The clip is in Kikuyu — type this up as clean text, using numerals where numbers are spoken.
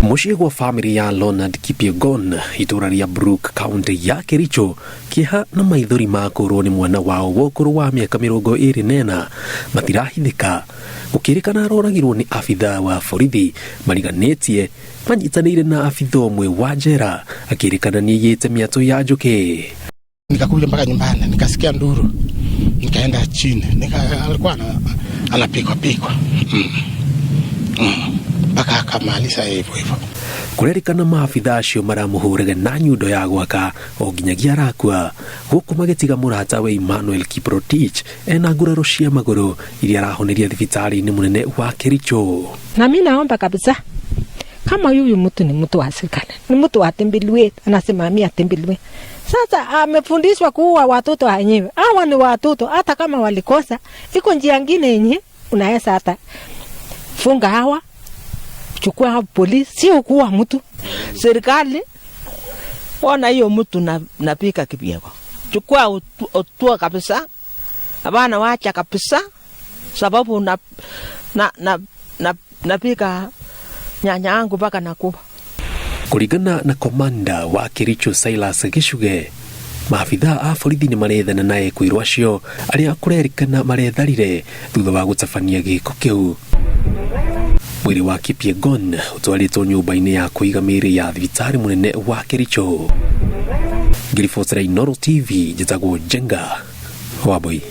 Mũciĩ gwa bamĩrĩ ya Leonard Kipyegon, itũũra rĩa Brook, kaunti ya Kericho, kĩeha na maithori ma kũrwo nĩ mwana wao wa ũkũrũ wa mĩaka 24 matirahithĩka, gũkĩrĩkana aroragirwo nĩ abithaa wa borithi mariganĩtie manyitanĩire na abithaa ũmwe wa njera akĩrĩkana nĩaiyĩte mĩatũ ya njũkĩ. Nikakuja mpaka nyumbani, nikasikia nduru, nikaenda chini, alikuwa anapikwa pikwa mpaka akamaliza hivyo hivyo. Kũrerĩkana maabitha acio maramũhũraga na nyundo ya gwaka o nginyagia arakua, gũkũ magĩtiga mũratawe Emmanuel Kiprotich ena nguraro cia magũrũ iria arahoneria thibitarĩ-inĩ mũnene wa Kericho. Na mi naomba kabisa, kama huyu mtu ni mtu wa serikali, ni mtu wa Timbilwe, anasimamia Timbilwe. Sasa amefundishwa kuua watoto wenyewe. Hawa ni watoto, hata kama walikosa, iko njia ngine yenye unaweza hata funga hawa, chukua hawa polisi, sio kuua mtu. Serikali, ona hiyo mtu napika Kipyego, chukua utua kabisa, hapana wacha kabisa, sababu na napika nyanya yangu mpaka nakufa. Kũringana na komanda wa Kericho Silas Gichuge, maabithaa a borithi nĩ marethana na ekũirwo acio arĩa kũrerĩkana maretharire thutha wa gũtabania gĩko kĩu. Mwĩrĩ wa Kipyegon ũtwarĩtwo nyũmba-inĩ ya kũiga mĩĩrĩ ya thibitarĩ mũnene wa Kericho. Ngĩribotera Inooro TV, njĩtagwo Njenga Wambui.